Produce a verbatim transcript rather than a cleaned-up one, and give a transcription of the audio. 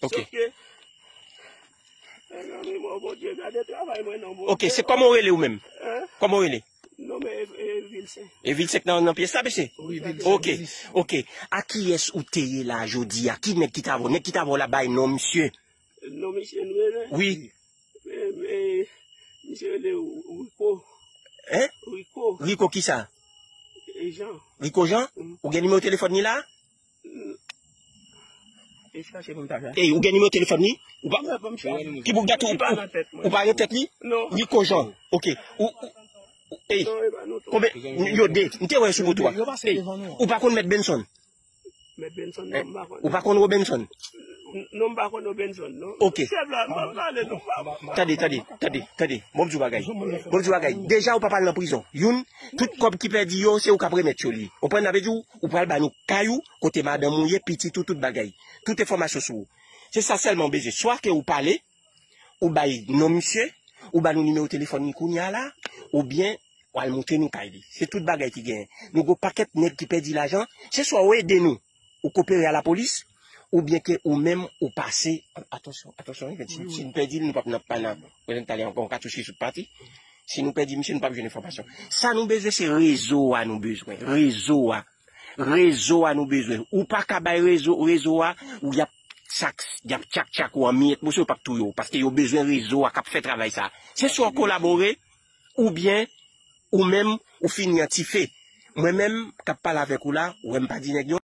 Ok. Sòf ke, mezanmi, bon, Bondye, gade travay mwen non, Bondye. Ok, se kòman w rele ou menm? Hein? Kòman w rele? Non, men e, e Vilsen. E Vilsen nan, nan pyès la, mesye? Wi, Vilsen. Ok, ok. A kiyès ou te ye la jodi a? Ki nèg ki t avè w? Nèg ki t avè w la bay non misye? Non misye nou rele? Wi. E, e, misye rele Rico. Hein? Rico. Rico kisa? E Jean. Rico Jean? Mm. Ou gen nimewo telefòn li la? Mm. E chache pou m ta fè. Ey, ou gen nimewo telefòn li? Ou pa, ki pou gate ou, ou, ou pa nan tèt li? Non. Rico Jean. Ok. Ou, ou, ou, ey, konbyen, yo de. M te wè sou foto a. Ey, ou pa konn Mèt Benson? Mèt Benson, non, m pa konn. Ou pa konn Robenson? Non, m pa konn Robenson, non. Ok. Chèf la, m pa pale, non, m pa. Tande, tande, tande, tande. Bon, m di w bagay. Bon, m di w bagay. Deja, ou pa pral nan prizon. Youn, tout kòb ki pèdi yo, se ou k ap remèt yo li. Ou konprann, sa vle di w, ou pral ba nou kay ou, kote madanm ou ye, pitit ou, tout bagay. Tout enfòmasyon sou ou. Se sa sèlman w bezwen. Swa ke ou pale, ou bay non misye, ou ba nou nimewo telefòn li kounye a la, oubyen w al montre nou kay li. Se tout bagay ki genyen. Nou gen yon pakèt nèg ki pèdi lajan, se swa w ede nou, ou kopere a lapolis, oubyen ke ou menm ou pase, atansyon, atansyon, wi, si, si nou pèdi l, nou p ap nan, pa nan, prezan talè ankò, yon katouch ki sot pati. Si nou pèdi misye, nou p ap jwenn enfòmasyon. Sa nou bezwen, se rezo a nou bezwen. Rezo a. Rezo a nou bezwen. Ou pa ka bay rezo, rezo a, ou y ap tchak, y ap tchak tchak ou an miyèt moso, yo p ap touye w. Paske yo bezwen rezo a k ap fè travay sa. Se swa w kolabore, oubyen ou menm, ou fini an ti fe. Mwen menm, k ap pale avèk ou la, ou wè m pa di nèg yo,